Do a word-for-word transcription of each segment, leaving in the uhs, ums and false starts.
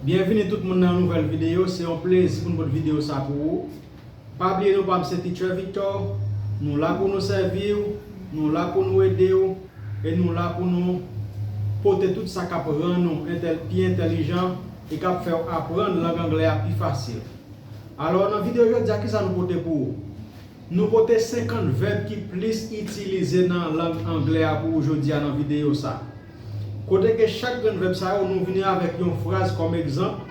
Byenvini tout moun nan yon nouvèl videyo. Se yon plezi pou n pote videyo sa pou ou. Pa bliye non pa m se Teacher Victor. Nou la pou nou sèvi w, nou la pou nou ede w, e nou la pou nou pote tout sa k ap rann ou entèl-, pi entèlijan e k ap fè w aprann lang anglè a pi fasil. Alò, nan videyo jodi a, kisa nou pote pou ou? Nou pote senkant vèb ki plis itilize nan lang anglè a pou ou jodi a nan videyo sa. Kote ke chak grenn vèb sa yo, nou vini avèk yon fraz kòm egzanp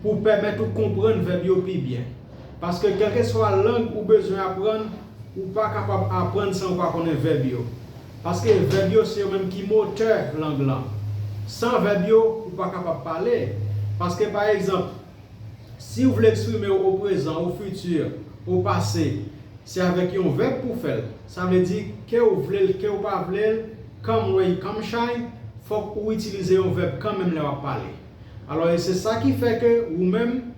pou pèmèt ou konprann vèb yo pi byen. Paske kèlkeswa lang ou bezwen aprann, ou pa kapab aprann san ou pa konnen vèb yo. Paske vèb yo se yo menm ki motè lang lan. San vèb yo, ou pa kapab pale. Paske pa egzanp, si w vle eksprime w o prezan, o fiti, o pase, se avèk yon vèb pou w fè l. Sa vle di, ke w vle l, ke w pa vle l, come rain, come shine, fòk ou itilize yon vèb kanmenm lè w ap pale. Alò, e se sa ki fè ke ou menm,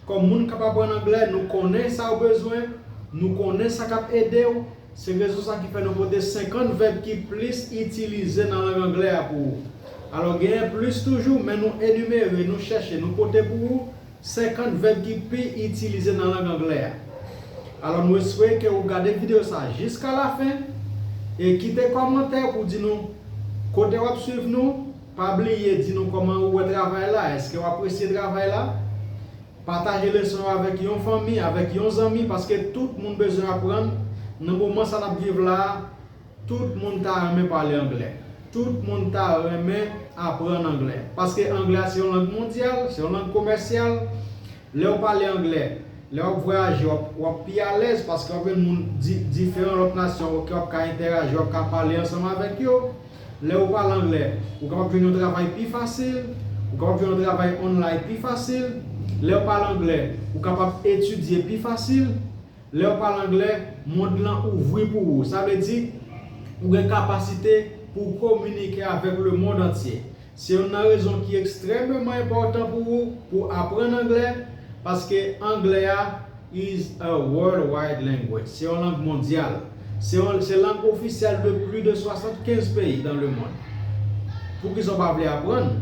kòm moun k ap aprann anglè, nou konnen sa w bezwen, nou konnen sa k ap ede w. Se rezon sa ki fè nou pote senkant vèb ki plis itilize nan lang anglè a pou ou. Alò, genyen plis toujou, men nou enimere, nou chèche, nou pote pou ou senkant vèb ki pi itilize nan lang anglè a. Alò, nou espere ke ou gade videyo sa jiska lafen e kite kòmantè pou di nou kote w ap swiv nou. Pa bliye di nou kòman ou wè travay la, èske w apresye travay la? Pataje leson yo avèk yon fanmi, avèk yon zanmi, paske tout moun bezwen aprann. Nan moman sa n ap viv la a, tout moun ta renmen pale anglè. Tout moun ta renmen aprann anglè. Paske anglè a se yon lang mondyal, se yon lang komèsyal. Lè w pale anglè, lè w ap vwayaje, w ap, w ap pi alèz paske w ap jwenn moun di-, diferan lòt nasyon ke w ap ka entèyaji, w ap ka pale ansanm avèk yo. Lè ou pale anglè, ou kapab jwenn yon travay pi fasil, ou kapab jwenn yon travay online pi fasil. Lè ou pale anglè, ou kapab etidye pi fasil. Lè ou pale anglè, mond lan ouvri pou ou. Sa vle di, ou gen kapasite pou w kominike avèk lemonn antye. Se youn nan rezon ki ekstrèmeman enpòtan pou ou pou aprann anglè, paske anglè a is a worldwide language. Se yon lang mondyal. Se yon, se lang ofisyèl de plis de swasannkenz peyi dans le monde. Poukisa w pa vle aprann?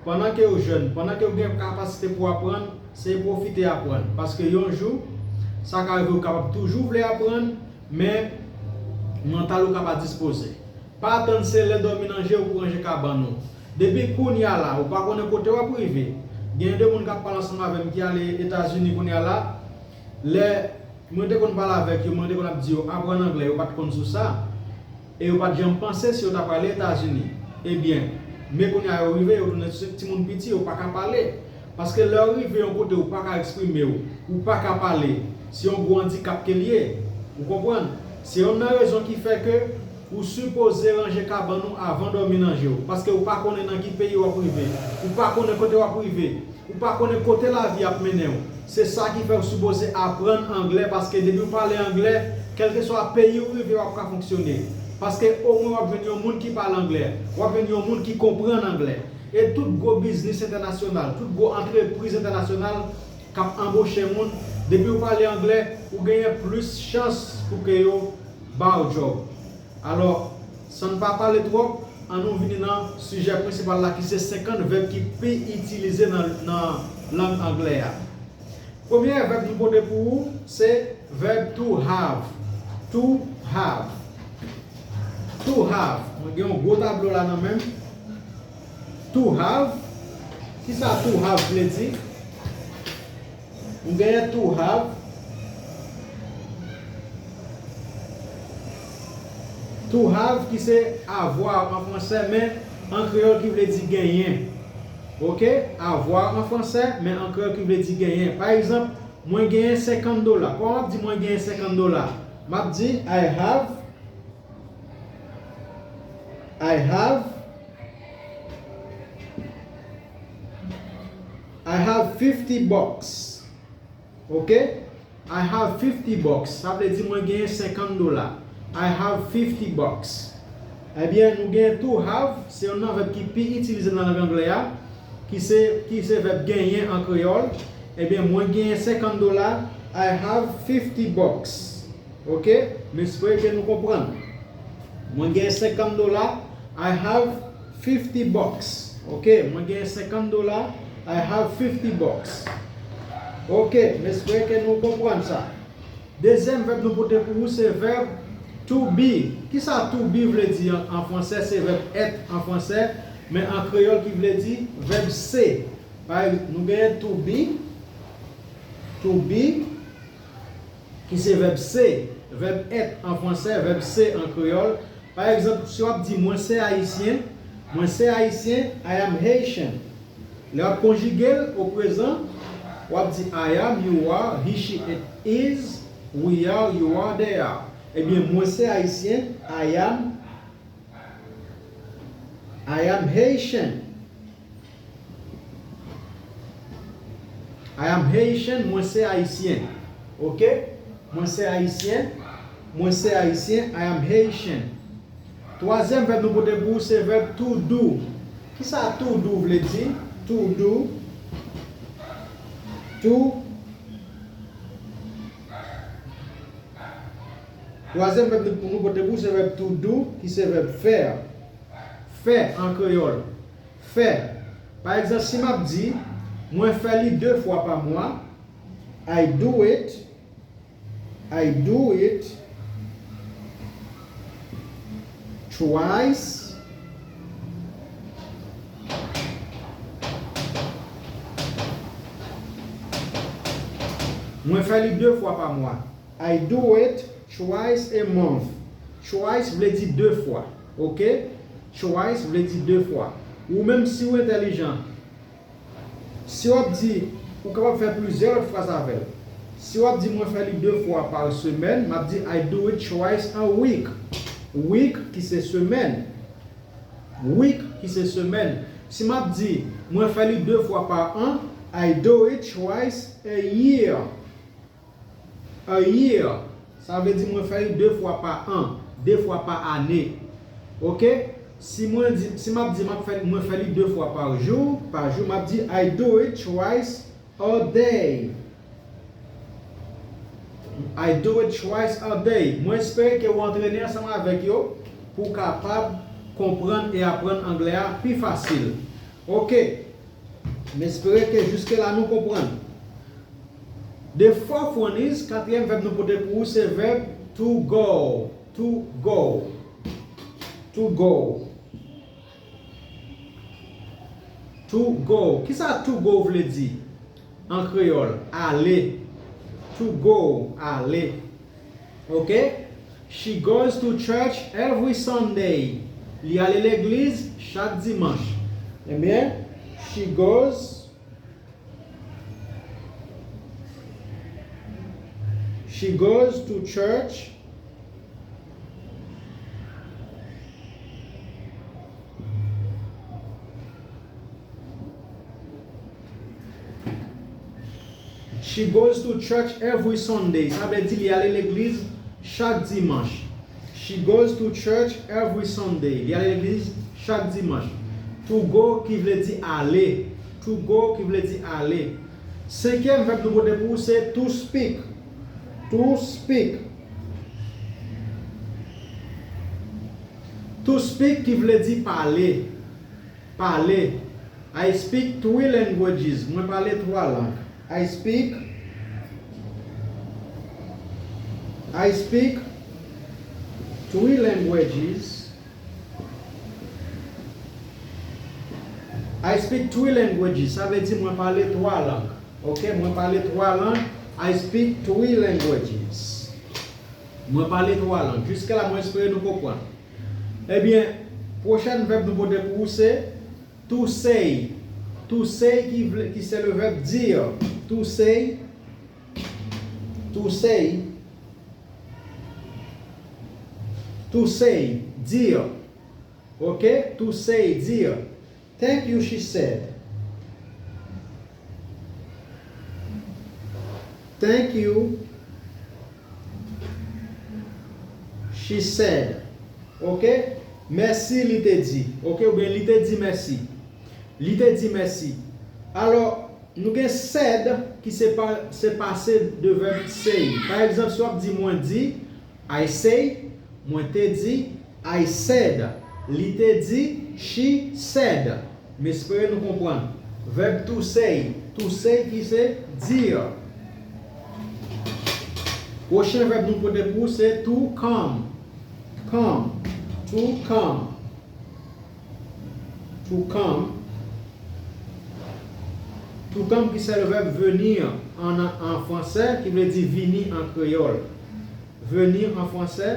Pandan ke w jèn, pandan ke w gen kapasite pou aprann, se pwofite aprann. Paske yon jou, sa ka rive w kapab toujou vle aprann, men mantal ou ka pa dispoze. Pa atann se lè dòmi nan je w pou ranje kabann ou. Depi kounye a la, ou pa konnen kote w ap rive. Gen de moun k ap pale ansanm avè m ki ale Etazini kounye a la. Lè mwen te konn pale avèk yo, mwen te konn ap di yo aprann anglè, yo pa t konn sou sa. E yo pa t janm panse si yo ta prale Etazini. Ebyen, men kounye a yo rive, yo tounen ti, timoun piti, yo pa ka pale. Paske lè w rive yon kote ou pa ka eksprime w, ou pa ka pale, se yon gwo andikap ke l ye. Ou konprann? Se youn nan rezon ki fè ke ou sipoze ranje kabann ou avan dòmi nan je w, paske ou pa konnen nan ki peyi w ap rive, ou pa konnen kote w ap rive, ou pa konnen kote lavi ap mennen w. Se sa ki fè ou sipoze aprann anglè, paske depi w pale anglè, kèlkeswa peyi w rive, w ap ka fonksyone. Paske omwen w ap jwenn yon moun ki pale anglè, w ap jwenn yon moun ki konprann anglè. E tout gwo biznis entènasyonal, tout gwo antrepriz entènasyonal k ap anboche moun, depi w pale anglè, ou genyen plis chans pou ke yo ba w djòb. Alò, san n pa pale twòp, ann nou vini nan sijè prensipal la ki se senkant vèb ki pi itilize nan, nan lang anglè a. Premye vèb nou pote pou ou se vèb to have. To have. To have. Mwen gen yon gwo tablo la nan men m. To have. Kisa to have vle di? Nou genyen to have. To have ki se avoir an fransè, men an kreyòl ki vle di genyen. Oke? Avoir an fransè, men an kreyòl ki vle di genyen. Pa egzanp, mwen genyen senkant dola. Kòman w ap di mwen genyen senkant dola? M ap di, I have, I have, I have fifty bucks. Oke? I have fifty bucks. Sa vle di mwen genyen senkant dola. I have fifty bucks. Ebyen, nou gen to have, se youn nan vèb ki pi itilize nan lang anglè a, ki se, ki se vèb genyen an kreyòl. Ebyen, mwen genyen senkant dola. I have fifty bucks. Oke? M espere ke nou konprann. Mwen genyen senkant dola. I have fifty bucks. Oke? Mwen genyen senkant dola. I have fifty bucks. Ok, m espere ke nou konprann sa. Dezyèm vèb nou pote pou ou se vèb to be. Kisa to be vle di an, an fransè? Se vèb être an fransè, men an kreyòl ki vle di vèb se. Pa egz-, nou genyen to be, to be, ki se vèb se, vèb être an fransè, vèb se an kreyòl. Pa egzanp, si w ap di, "Mwen se ayisyen," mwen se ayisyen, I am Haitian. Lè w ap konjige l o prezan, w ap di, "I am, you are, he, she, it is, we are, you are, they are." Ebyen, mwen se ayisyen, I am, I am Haitian. I am Haitian, mwen se ayisyen. Ok? Mwen se ayisyen. Mwen se ayisyen, I am Haitian. Twazyèm vèb nou pote pou ou se vèb to do. Kisa to do vle di? To do. To. Twazyèm vèb nou, nou pote pou ou se vèb to do, ki se vèb fè. Fè an kreyòl. Fè. Pa egzanp, si m ap di, "Mwen fè li de fwa pa mwa," I do it, I do it twice. Mwen fè li de fwa pa mwa. I do it twice a month. Twice vle di de fwa, ok? Twice vle di de fwa. Ou menm, si w entèlijan, si w ap di, ou kapab fè plizyè lòt fraz avè l. Si w ap di, "Mwen fè li de fwa pa semèn," m ap di, "I do it twice a week." Week ki se semèn. Week ki se semèn. Si m ap di, "Mwen fè li de fwa pa an," I do it twice a year. A year, sa vle di mwen fè li de fwa pa an, de fwa pa ane. Ok? Si mwen di, si m ap di m ap fè, mwen fè li de fwa pa jou, pa jou, m ap di, "I do it twice a day." I do it twice a day. Mwen espere ke w antrene ansanm avèk yo pou w kapab konprann e aprann anglè a pi fasil. Ok. M espere ke jiske la nou konprann. The fourth one is, katriyèm vèb nou pote pou ou se vèb to go. To go. To go. To go. Kisa to go vle di an kreyòl? Ale. To go, ale. Ok? She goes to church every Sunday. Li ale legliz chak dimanch. Ebyen, she goes, she goes to church. She goes to church every Sunday. Sa vle di li ale legliz chak dimanch. She goes to church every Sunday. Li ale legliz chak dimanch. To go ki vle di ale. To go ki vle di ale. Senkyèm vèb nou pote pou ou se to speak. To speak. To speak ki vle di pale. Pale. I speak three languages. Mwen pale twa lang. I speak, I speak three languages. I speak three languages. Sa vle di mwen pale twa lang. Ok, mwen pale twa lang. I speak three languages. Mwen pale twa lang. Jiske la, mwen espere nou konprann. Ebyen, pwochèn vèb nou pote pou ou se to say. To say ki vle, ki se le vèb dire. To say. To say. To say, dire. Ok? To say, dire. Thank you, she said. Thank you, she said. Ok? Mèsi, li te di. Ok? Oubyen li te di mèsi. Li te di mèsi. Alò, nou gen said ki se pa, se pase de vèb say. Pa egzanp, si w ap di mwen di, I say, mwen te di, I said. Li te di, she said. M espere nou konprann. Vèb to say. To say ki se dire. Pwochen vèb nou pote pou ou se to come. Come. To come. To come. To come ki se le vèb venir an, an fransè, ki vle di vini an kreyòl. Venir an fransè,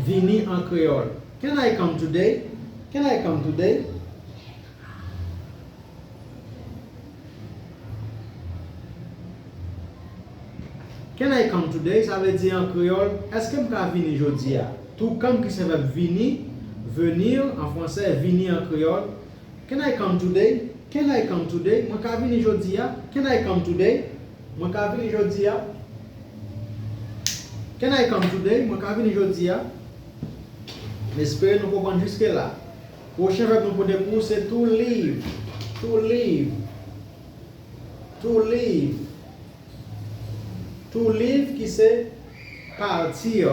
vini an kreyòl. Can I come today? Can I come today? Can I come today? Sa vle di an kreyòl, èske m ka vini jodi a? To come ki se vèb vini, venir an fransè, vini an kreyòl. Can I come today? Can I come today? Mwen ka vini jodi a? Can I come today? Mwen ka vini jodi a? Can I come today? Mwen ka vini jodi a? M espere nou konprann jiske la. Pwochen vèb nou pote pou ou se to leave. To leave. To leave. To leave ki se partir,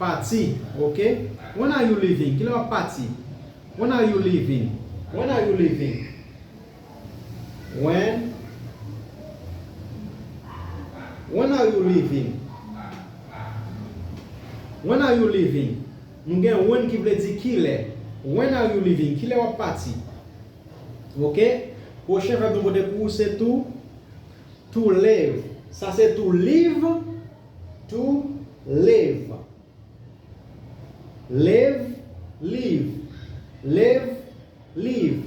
pati, ok? When are you leaving? Kilè w ap pati? When are you leaving? When are you leaving? When When are you leaving? When are you leaving? Nou gen when ki vle di kilè. When are you leaving? Kilè w ap pati? Ok? Pwochen vèb nou pote pou ou se to, to leave. Sa se to leave, to leave. Leave, leave. Leave, leave.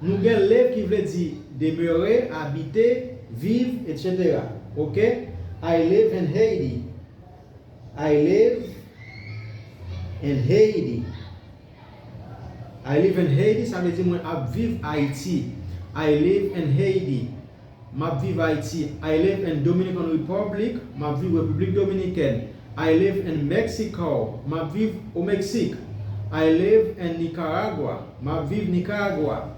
Nou gen live ki vle di demere, abite, viv, etsetera. Ok? I live in Haiti. I live in Haiti. I live in Haiti, sa vle di mwen ap viv Ayiti. I live in Haiti. M ap viv Ayiti. I live in Dominican Republic. M ap viv Repiblik Dominikèn. I live in Mexico. M ap viv o Meksik. I live in Nicaragua. M ap viv Nikaragwa.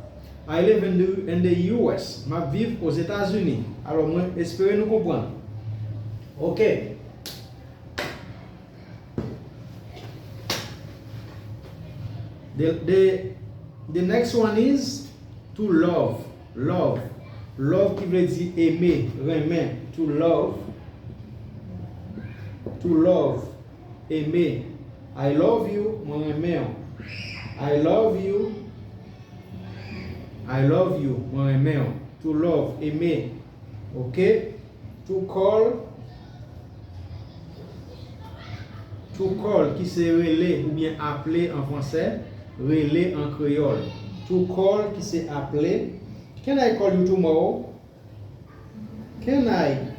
I live in the, in the U S. M ap viv Ozetazini. Alò, mwen espere nou konprann. Ok. The, the, the next one is to love. Love. Love ki vle di eme, renmen. To love. To love. Eme. I love you, mwen renmen w. I love you. I love you, mwen renmen w. To love, eme. Ok? To call. To call ki se rele oubyen aple an fransè, rele an kreyòl. To call ki se aple. Can I call you tomorrow? Can I,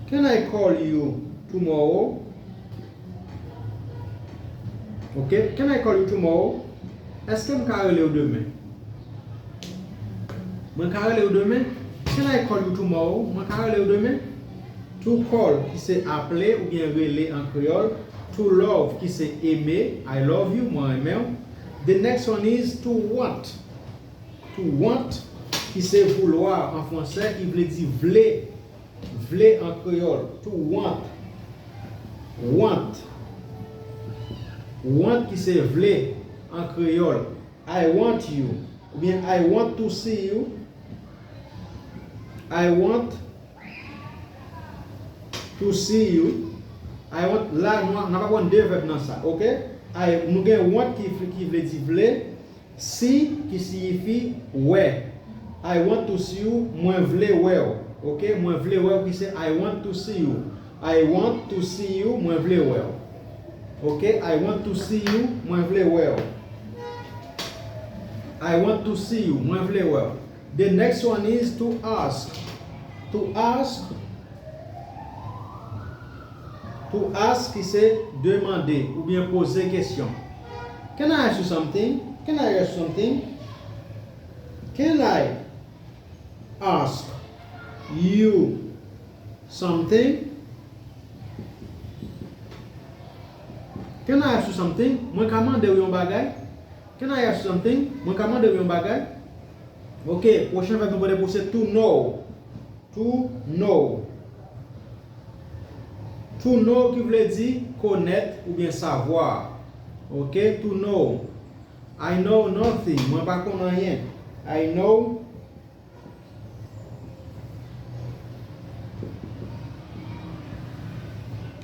can I call you tomorrow? Ok, can I call you tomorrow? Èske m ka rele w demen? Mwen ka rele w demen? Can I call you tomorrow? Mwen ka rele w demen? To call ki se aple oubyen rele an kreyòl. To love ki se eme, I love you, mwen renmen w. The next one is to want. To want ki se vouloir an fransè, ki vle di vle. Vle an kreyòl. To want. Want. Want ki se vle an kreyòl. I want you. Oubyen I want to see you. I want to see you. I want, la, nou, nou ap aprann de vèb nan sa, ok? I, nou gen want ki, ki vle di vle. See ki siyifi wè. I want to see you, mwen vle wè w. Ok, mwen vle wè w ki se I want to see you. I want to see you, mwen vle wè w. Ok, I want to see you, mwen vle wè w. I want to see you, mwen vle wè w. The next one is to ask. To ask. To ask ki se demande oubyen poze kesyon. Can I ask you something? Can I ask you something? Can I ask you something? Can I ask you something? Mwen ka mande w yon bagay? Can I ask you something? Mwen ka mande w yon bagay? Ok, pwochen vèb nou pral pou se to know. To know. To know ki vle di konèt oubyen savwa. Ok, to know. I know nothing. Mwen pa konn anyen. I know.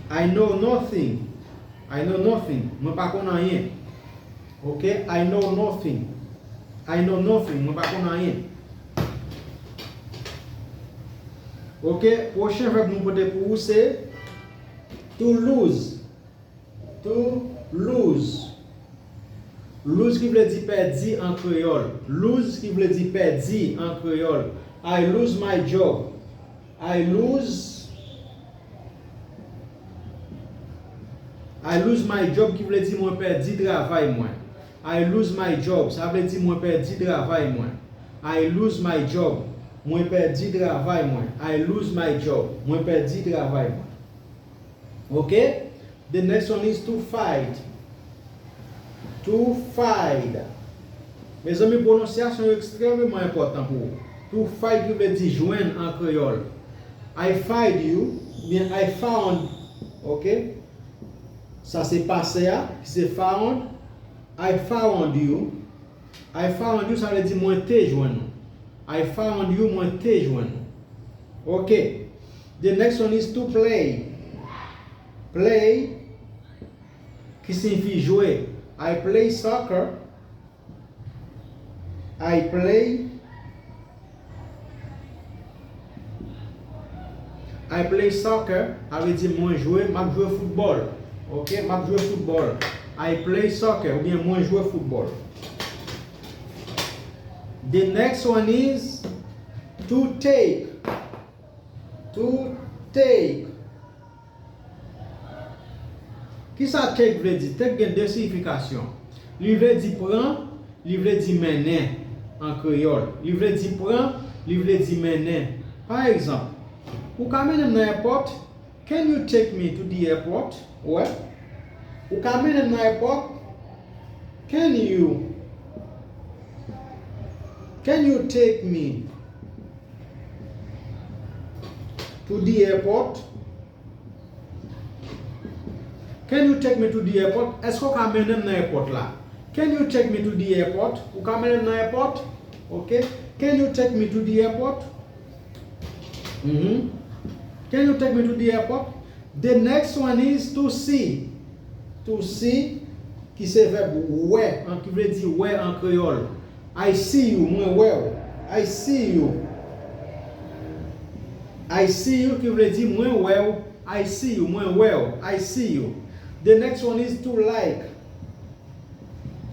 I know nothing. I know nothing. Mwen pa konn anyen. Ok, I know nothing. I know nothing. Mwen pa konn anyen. Ok, pwochen vèb nou pote pou ou se to lose. To lose. Lose ki vle di pèdi an kreyòl. Lose ki vle di pèdi an kreyòl. I lose my job. I lose I lose my job ki vle di mwen pèdi travay mwen. I lose my job, sa vle di mwen pèdi travay mwen. I lose my job, mwen pèdi travay mwen. I lose my job, mwen pèdi travay mwen. Ok? The next one is to fight. To fight. Mezanmi, pwononsyasyon yo ekstrèmeman enpòtan pou ou. To fight ki vle di jwenn an kreyòl. I find you, oubyen I found, ok? Sa se pase a, ki se found. I found you. I found you, sa vle di mwen te jwenn ou. I found you, mwen te jwenn ou. Ok. The next one is to play. Play, ki siyifi jwe. I play soccer. I play I play soccer, sa vle di mwen jwe, m ap jwe foutbòl. Ok, m ap jwe foutbòl. I play soccer, oubyen mwen jwe foutbòl. The next one is to take. To take. Kisa take vle di? Take gen de siyifikasyon. Li vle di pran, li vle di mennen an kreyòl. Li vle di pran, li vle di mennen. Pa egzanp, ou ka mennen m nan èpòt? Can you take me to the airport? Ou wè? Ou ka mennen m nan èpòt? Can you? Can you take me to the airport? Can you take me to the airport? Èske w ka mennen m nan èpòt la? Can you take me to the airport? Ou ka mennen m nan èpòt? Ok. Can you take me to the airport? Mhm. Can you take me to the airport? The next one is to see. To see, ki se vèb wè, an, ki vle di wè an kreyòl. I see you, mwen wè w. I see you. I see you, ki vle di mwen wè w. I see you, mwen wè w. I see you. The next one is to like.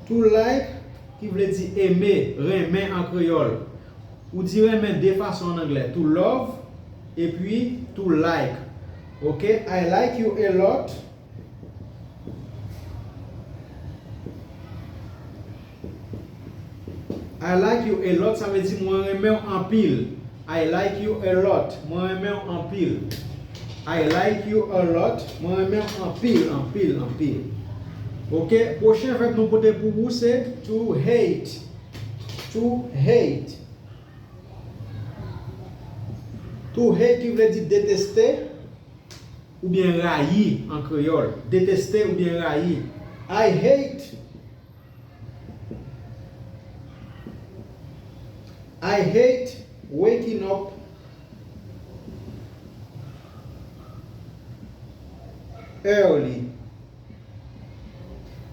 To like, ki vle di eme, renmen an kreyòl. Ou di renmen de fason an anglè. To love, epi to like. Ok, I like you a lot. I like you a lot, sa vle di mwen renmen w anpil. I like you a lot, mwen renmen w anpil. I like you a lot, mwen renmen w anpil, anpil, anpil. Ok, pwochen vèb nou pote pou ou se to hate. To hate. To hate ki vle di deteste oubyen rayi an kreyòl. Deteste oubyen rayi. I hate I hate waking up early.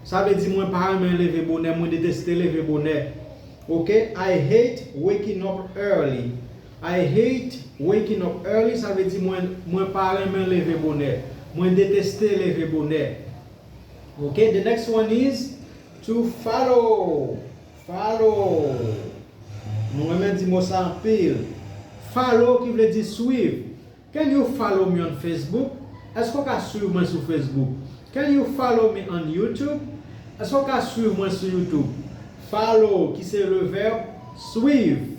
Sa vle di mwen pa renmen leve bonè, mwen deteste leve bonè. Ok, I hate waking up early. I hate waking up early, sa vle di mwen, mwen pa renmen leve bonè. Mwen deteste leve bonè. Ok, the next one is to follow. Follow. Nou renmen di mo sa anpil. Follow ki vle di swiv. Can you follow me on Facebook? Èske w ka swiv mwen sou Facebook? Can you follow me on YouTube? Èske w ka swiv mwen sou YouTube? Follow, ki se le vèb swiv.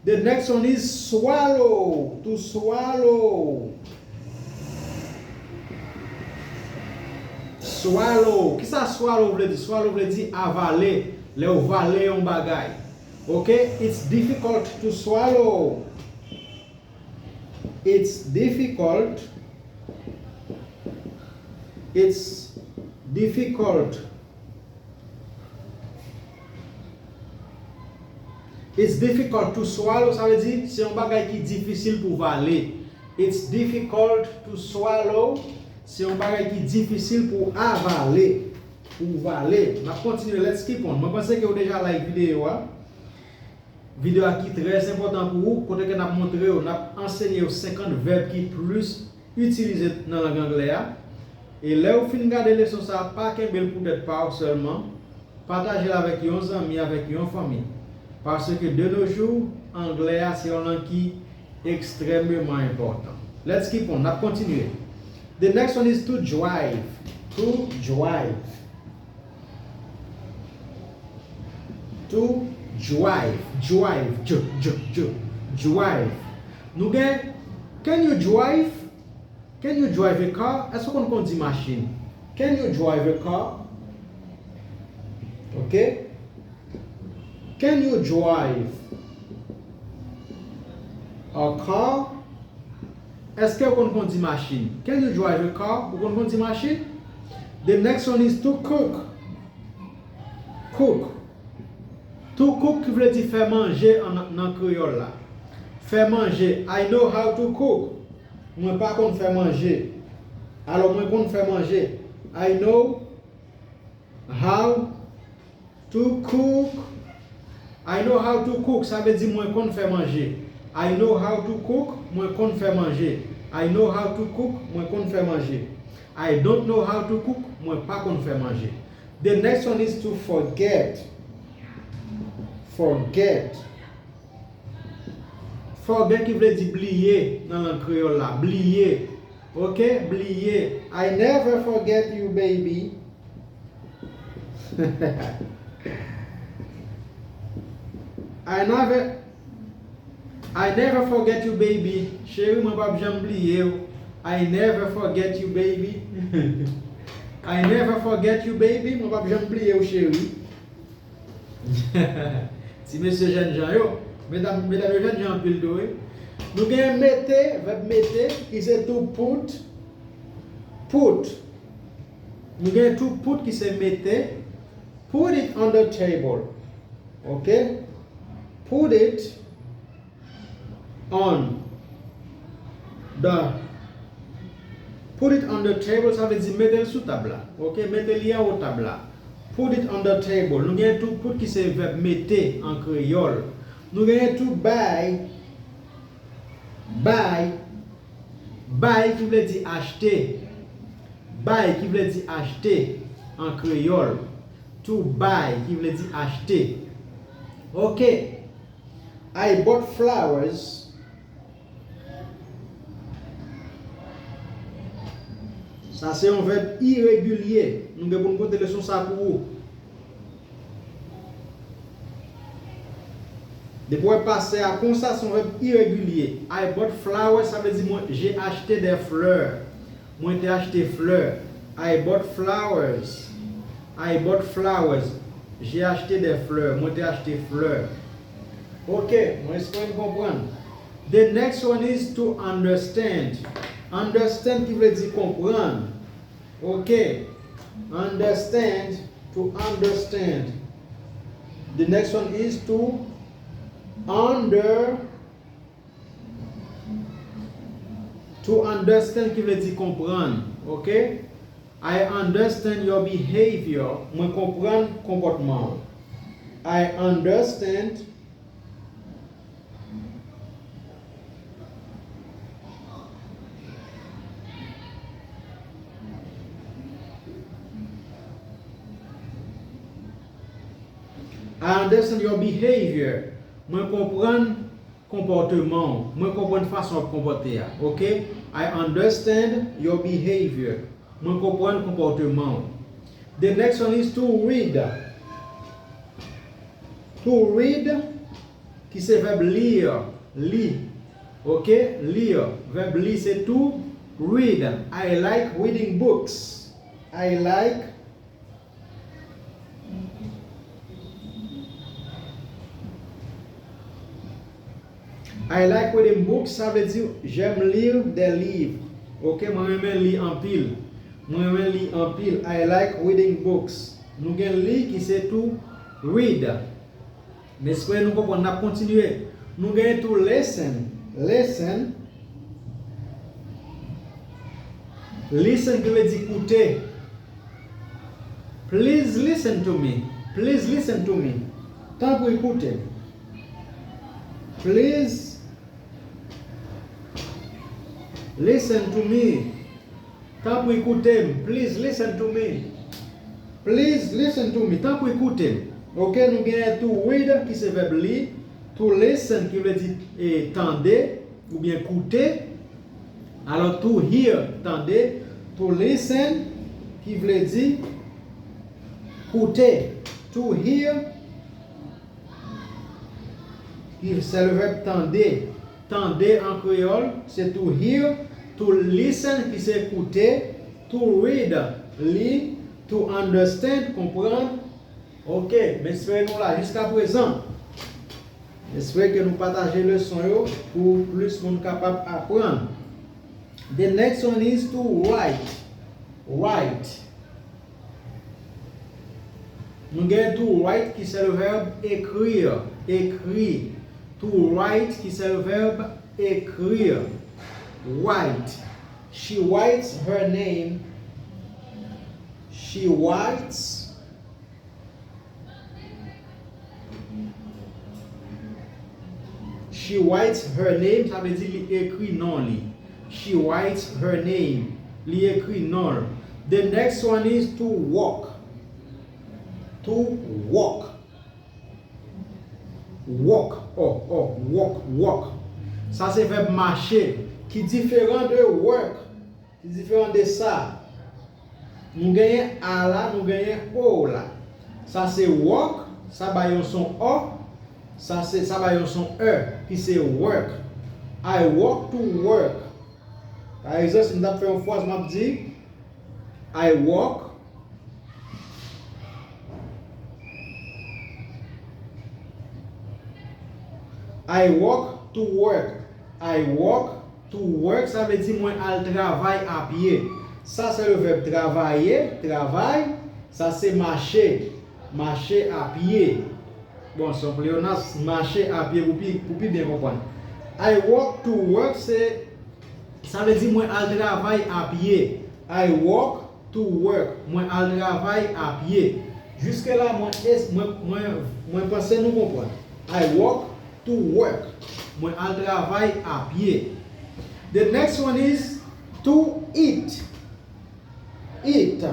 The next one is swallow. To swallow. Swallow. Kisa swallow vle di? Swallow vle di avale. Lè w vale yon bagay. Ok? It's difficult to swallow. It's difficult. It's difficult. It's difficult to swallow, sa vle di, se yon bagay ki difisil pou vale. It's difficult to swallow, se yon bagay ki difisil pou avale, pou vale. N ap kontinye, let's keep on. Mwen panse ke w deja like videyo a. Videyo a ki trè enpòtan pou ou, kote ke n ap montre w, n ap ansenye w senkant vèb ki plis itilize nan lang anglè a. E lè w fin gade leson sa a, pa kenbe l pou tèt pa w sèlman. Pataje l avèk yon zanmi, avèk yon fanmi. Paske de nos jours, anglè a se yon lang ki ekstrèmeman enpòtan. Let's keep on, n ap kontinye. The next one is to drive. To drive. To drive. Drive. Dj, dj, dj. Drive. Nou gen, can you drive? Can you drive a car? Èske w konn kondi machin? Can you drive a car? Ok. Can you drive a car? Èske w konn kondi machin? Can you drive a car? Ou konn kondi machin? The next one is to cook. Cook. To cook ki vle di fè manje an, nan kreyòl la. Fè manje. I know how to cook. Mwen pa konn fè manje. Alò, mwen konn fè manje. I know how to cook. I know how to cook. Sa vle di mwen konn fè manje. I know how to cook. Mwen konn fè manje. I know how to cook. Mwen konn fè manje. I don't know how to cook. Mwen pa konn fè manje. The next one is to forget. Forget. Forget ki vle di bliye nan lang kreyòl la. Bliye. Ok? Bliye. I never forget you, baby. I never, I never forget you, baby. Cheri, mwen p ap janm bliye w. I never forget you, baby. I never forget you, baby. Mwen p ap janm bliye w, cheri. Ti mesye jènjan yo. Medam, medam yo jènjan anpil tou, wi. Nou gen mete, vèb mete, ki se to put. Put. Nou gen to put ki se mete. Put it on the table. Ok? Put it on the, put it on the table, sa vle di mete l sou tab la. Ok? Mete li anwo tab la. Put it on the table. Nou gen to put ki se vèb mete an kreyòl. Nou gen to buy. Buy. Buy ki vle di achte. Buy ki vle di achte an kreyòl. To buy ki vle di achte. Ok. I bought flowers. Sa se yon vèb iregilye. Nou gen pou n pote leson sa pou ou. Depi w wè pase a konsa, se yon vèb iregilye. I bought flowers, sa vle di mwen, j'ai acheté des fleurs. Mwen te achte flè. I bought flowers. I bought flowers. J'ai acheté des fleurs. Mwen te achte flè. Ok, mwen espere n konprann. The next one is to understand. Understand ki vle di konprann. Ok. Understand, to understand. The next one is to under, to understand ki vle di konprann. Ok. I understand your behavior. Mwen konprann konpòtman w. I understand. I understand your behavior. Mwen konprann konpòteman w. Mwen konprann fason w ap konpòte a. Ok? I understand your behavior. Mwen konprann konpòteman w. The next one is to read. To read, ki se vèb lire, li. Ok? Lire. Vèb li se to read. I like reading books. I like I like reading books, sa vle di j'aime lire des livres. Ok, mwen renmen li anpil. Mwen renmen li anpil. I like reading books. Nou gen li ki se to read. M espere nou konprann, n ap kontinye. Nou genyen tou listen. Listen. Listen ki vle di koute. Please listen to me. Please listen to me. Tanpri koute m. Please listen to me. Tanpri koute m. Please listen to me. Please listen to me. Tanpri koute m. Ok, nou genyen tou read ki se vèb li. To listen ki vle di eh, tande oubyen koute. Alò, to hear, tande. To listen ki vle di koute. To hear ki se le vèb tande. Tande an kreyòl, se to hear, to listen ki se koute, to read, li, to understand, konprann. Ok, m espere nou la jiska prezan. M espere ke nou pataje leson yo pou plis moun kapab aprann. The next one is to write. Write. Nou gen to write ki se le vèb écrire, écrit. To write ki se le vèb écrire. Write. She writes her name. She writes She writes her name, sa vle di li ekri non li. She writes her name. Li ekri non l. The next one is to walk. To walk. Walk. Oh, oh, walk, walk. Sa se vèb mache ki diferan de work. Ki diferan de sa. Nou genyen a la, nou genyen o la. Sa se walk, sa ba yon son o, sa se sa ba yon son e, ki se work. I walk to work. Pa egzanp, si m t ap fè yon fraz, m ap di, I walk I walk to work. I walk to work, sa vle di mwen al travay a pye. Sa se le vèb travaye, travay. Sa se mache, mache a pye. Bon, se yon pleonasm, mache a pye pou pi, pou pi byen konprann. I walk to work, se, sa vle di mwen al travay a pye. I walk to work. Mwen al travay a pye. Jiske la, mwen, es- mwen, mwen, mwen panse nou konprann. I walk to work. Mwen al travay a pye. The next one is to eat. Eat.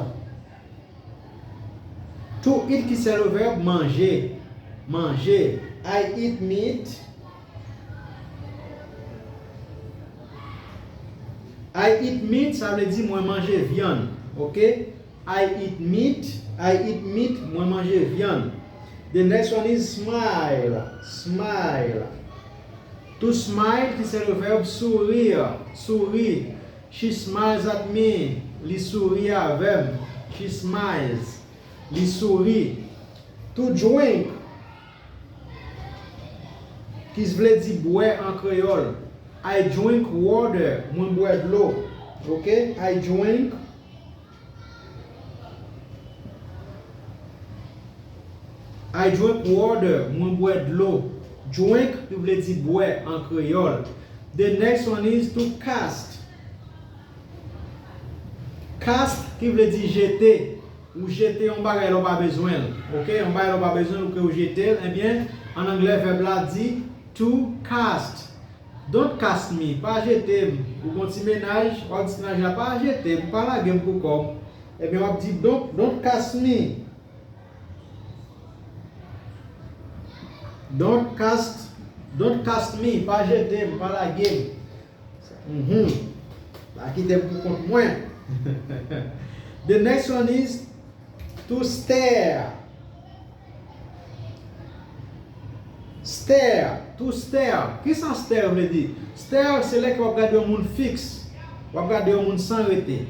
To eat ki se le vèb manje. Manje. I eat meat. I eat meat, sa vle di mwen manje vyann. Ok? I eat meat. I eat meat, mwen manje vyann. The next one is smile. Smile. To smile ki se le vèb sourire. Souri. She smiles at me. Li souri avè m. She smiles. Li souri. To drink. Ki vle di bwè an kreyòl. I drink water. Mwen bwè dlo. Ok? I drink. I drink water. Mwen bwè dlo. Drink ki vle di bwè an kreyòl. The next one is to cast. Cast ki vle di jete. Ou jete yon bagay lè w pa bezwen l. Ok? Yon bagay lè w pa bezwen l, ou ke ou jete l, ebyen, an anglè, vèb la di to cast. Don't cast me, pa jete m. Ou gon ti mennaj, w ap di ti mennaj la, pa jete m, pa lage m pou kòb. Ebyen, w ap di, don't, don't cast me. Don't cast, don't cast me, pa jete m, pa lage m. Mhm. Pa kite m pou kont mwen. The next one is to stare. Stare, to stare. Kisa stare vle di? Stare se lè ke w ap gade yon moun fiks. W ap gade yon moun san rete.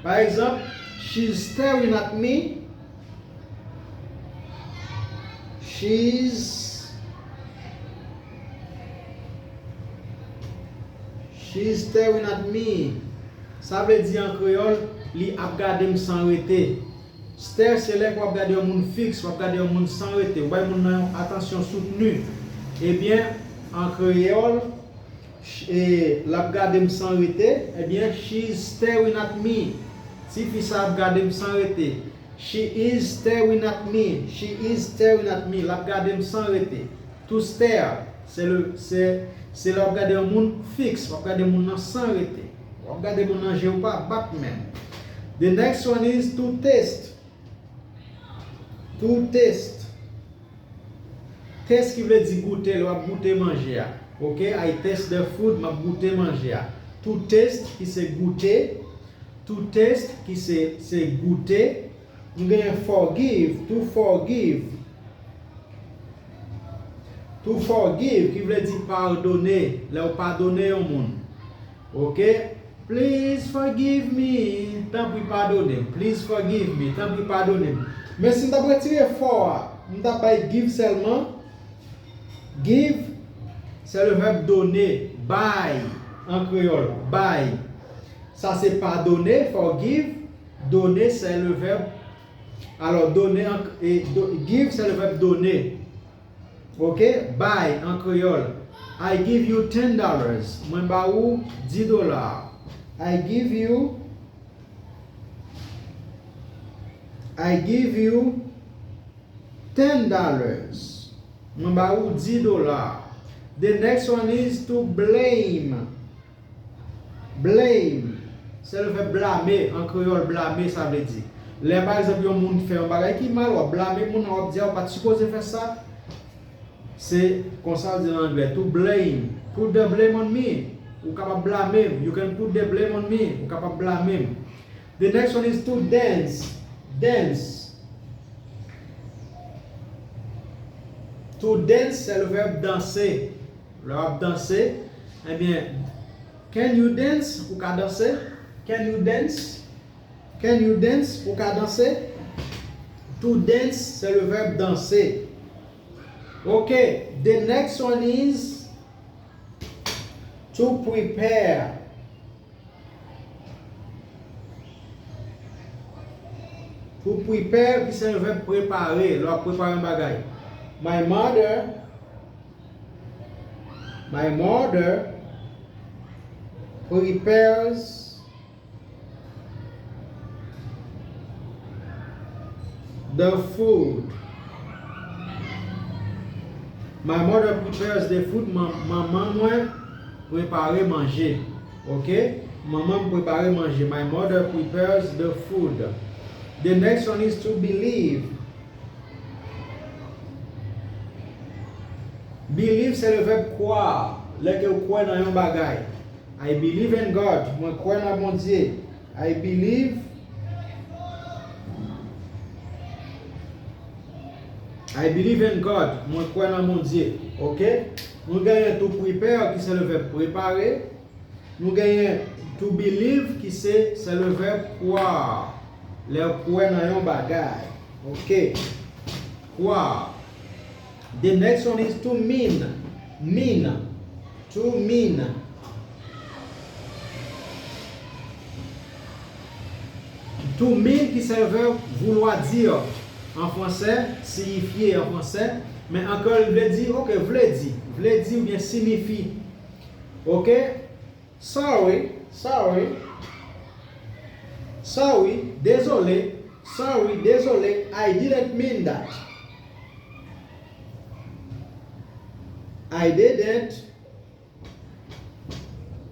Pa egzanp, she's staring at me. She's She's staring at me. Sa vle di an kreyòl, li ap gade m san rete. Stare se lè ke w ap gade yon moun fiks, w ap gade yon moun san rete, ou bay moun nan yon atansyon soutni. Ebyen, an kreyòl, ch- e, l ap gade m san rete, ebyen, she is staring at me. Tifi sa ap gade m san rete. She is staring at me. She is staring at me. L ap gade m san rete. To stare, se le, se, se lè w ap gade yon moun fiks, w ap gade moun nan san rete. W ap gade moun nan je w pa bat menm. The next one is to taste. To taste. Taste ki vle di goute, lè w ap goute manje a. Ok, I taste the food, m ap goute manje a. To taste ki se goute. To taste ki se, se goute. Nou genyen forgive, to forgive. To forgive ki vle di padone, lè w padone yon moun. Ok? Please forgive me. Tanpri padone m. Please forgive me. Tanpri padone m. Men si m t ap retire for a, m t ap bay give sèlman. Give, se le vèb done. Bay, an kreyòl, bay. Sa se padone, forgive. Done, se le vèb. Alò, done, an, e, do, give, se le vèb done. Ok? Bay, an kreyòl. I give you ten dollars. Mwen ba ou di dola. I give you, I give you ten dollars. Mwen ba ou di dola. The next one is to blame. Blame. Se le vèb blame, an kreyòl, blame, sa vle di. Lè, pa egzanp, yon moun fè yon bagay ki mal, w ap blame moun nan, w ap di, "A, ou pa t sipoze fè sa." Se konsa l di nan anglè, to blame. Put the blame on me. Ou kapab blame m. You can put the blame on me. Ou kapab blame m. The next one is to dance. Dance. To dance, se le vèb danse. Lè w ap danse, ebyen, can you dance? Ou ka danse? Can you dance? Can you dance? Ou ka danse? To dance, se le vèb danse. Ok, the next one is to prepare. To prepare ki se vèb prepare, lè w ap prepare yon bagay. My mother, my mother prepares the food. My mother prepares the food. Man- Manman mwen prepare manje. Ok? Manman m prepare manje. My mother prepares the food. The next one is to believe. Believe, se le vèb croire. Lè ke w kwè nan yon bagay. I believe in God. Mwen kwè nan Bondye. I believe. I believe in God. Mwen kwè nan Bondye. Ok? Nou genyen to prepare, ki se le vèb prepare. Nou genyen to believe, ki se, se le vèb croire. Lè w kwè nan yon bagay. Ok. Croire. The next one is to mean. Mean. To mean. To mean ki se vèb vouloir dire en français, signifier en français, men an kreyòl li vle di, ok, vle di, vle di oubyen siyifi. Ok? Sorry, sorry. Sorry, dezole. Sorry, dezole. I didn't mean that. I didn't.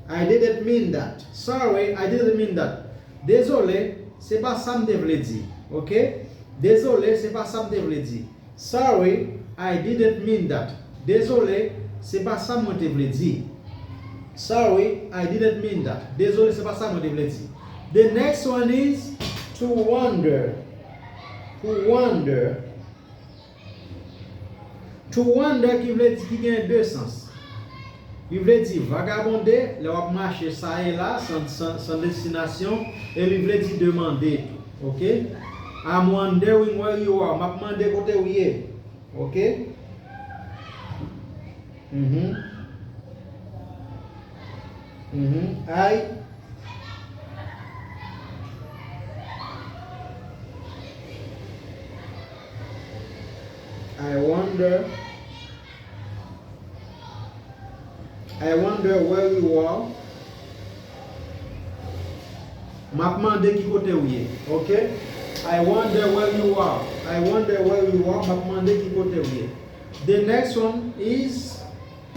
I didn't mean that. Sorry, I didn't mean that. Dezole, se pa sa m te vle di. Ok? Dezole, se pa sa m te vle di. Sorry, I didn't mean that. Dezole, se pa sa mwen te vle di. Sorry, I didn't mean that. Dezole, se pa sa mwen te vle di. The next one is to wonder. To wonder. To wander ki vle di, ki gen de sans. Li vle di vagabonde, lè w ap mache sa e la, san, san, san destinasyon, e li vle di demande tou. Ok? I'm wondering where you are. M ap mande kote w ye. Ok? Mhm. Mhm. I. wonder, I wonder where you are. M ap mande ki kote w ye, ok? I wonder where you are. I wonder where you are. M ap mande ki kote w ye. The next one is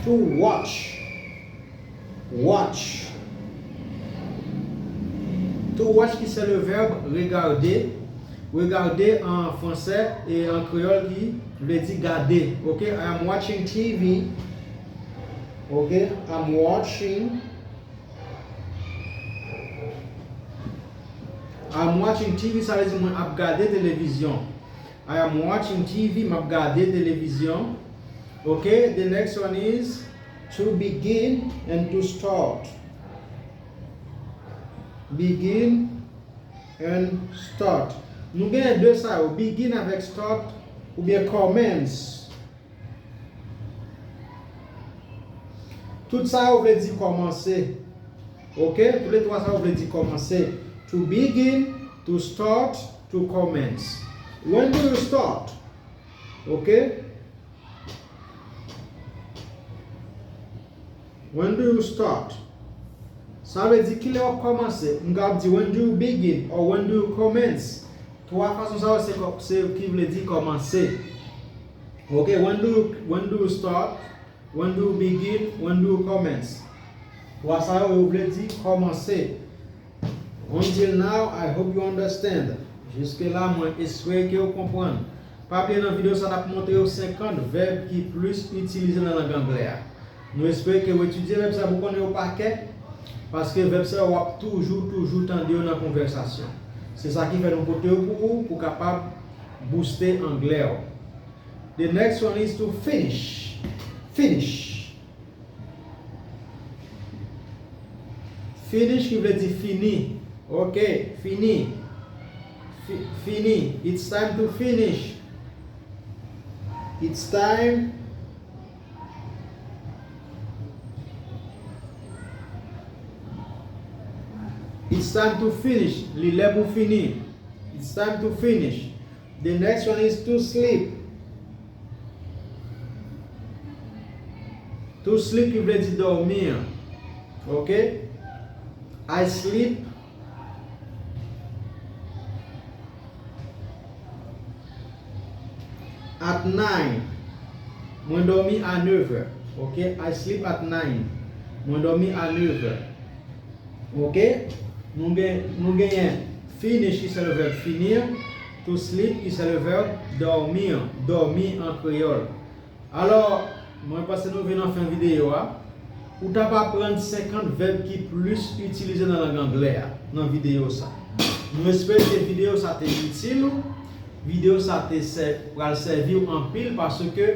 to watch. Watch. To watch ki se le verbe regarder. Regarder an fransè e an kreyòl ki vle di gade. Ok, I am watching T V. Ok, I'm watching. I'm watching T V, sa vle di mwen ap gade televizyon. I am watching T V, m ap gade televizyon. Ok, the next one is to begin and to start. Begin and start. Nou genyen de sa yo, begin avèk start oubyen commence. Tout sa yo vle di kòmanse. Ok? Tou le twa sa yo vle di kòmanse. To begin, to start, to commence. When do you start? Ok? When do you start? Sa vle di kilè w ap kòmanse. M kapab di when do you begin or when do you commence. Twa fason sa yo se, se ki vle di kòmanse. Ok, when do you, when do you start? When do you begin? When do you commence? Twa sa yo, yo vle di kòmanse. Until now, I hope you understand. Jiske la, mwen espere ke w konprann. Pa bliye nan videyo sa, n ap montre w senkant vèb ki plis itilize nan lang anglè a. Nou espere ke w etidye vèb sa pou konnen yo pa kè, paske vèb sa yo w ap toujou, toujou tande yo nan konvèsasyon. Se sa ki fè nou pote yo pou ou, pou kapab booste anglè w. The next one is to finish. Finish. Finish ki vle di fini. Ok, fini. Fi- fini. It's time to finish. It's time. It's time to finish. Li lè pou fini. It's time to finish. The next one is to sleep. To sleep ki vle di dòmi. Ok? I sleep at nine. Mwen dòmi a nèf è. Ok? I sleep at nine. Mwen dòmi a nèf è. Ok? Nou gen, nou genyen finish ki se le verbe finir, to sleep ki se le verbe dormir, dòmi an kreyòl. Alò, mwen panse nou vin nan fen videyo a. Ou t ap aprann senkant vèb ki plis itilize nan lang anglè a, nan videyo sa. Nou espere ke videyo sa te itil ou. Videyo sa te sè- pral sèvi w anpil paske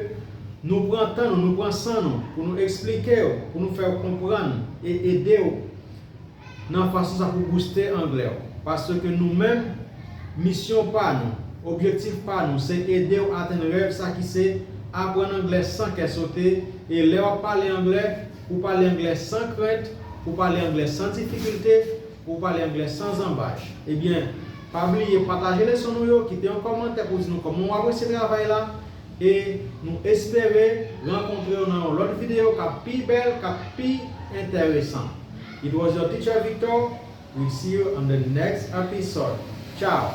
nou pran tan nou, nou pran san nou pou nou eksplike w, pou nou fè w konprann e ede w nan fason sa pou booste anglè w. Paske nou menm, misyon pa nou, objektif pa nou, se ede w atenn rèv sa ki se aprann anglè san kè sote, e lè w ap pale anglè, pou w pale anglè san krent, pou w pale anglè san difikilte, pou w pale anglè san zanbaj. Ebyen, pa bliye pataje leson nou yo, kite yon kòmantè pou di nou kòman w apresye travay la, e nou espere rankontre w nan yon lòt videyo k ap pi bèl, k ap pi enteresan. It was your teacher Victor. We'll see you on the next episode. Ciao.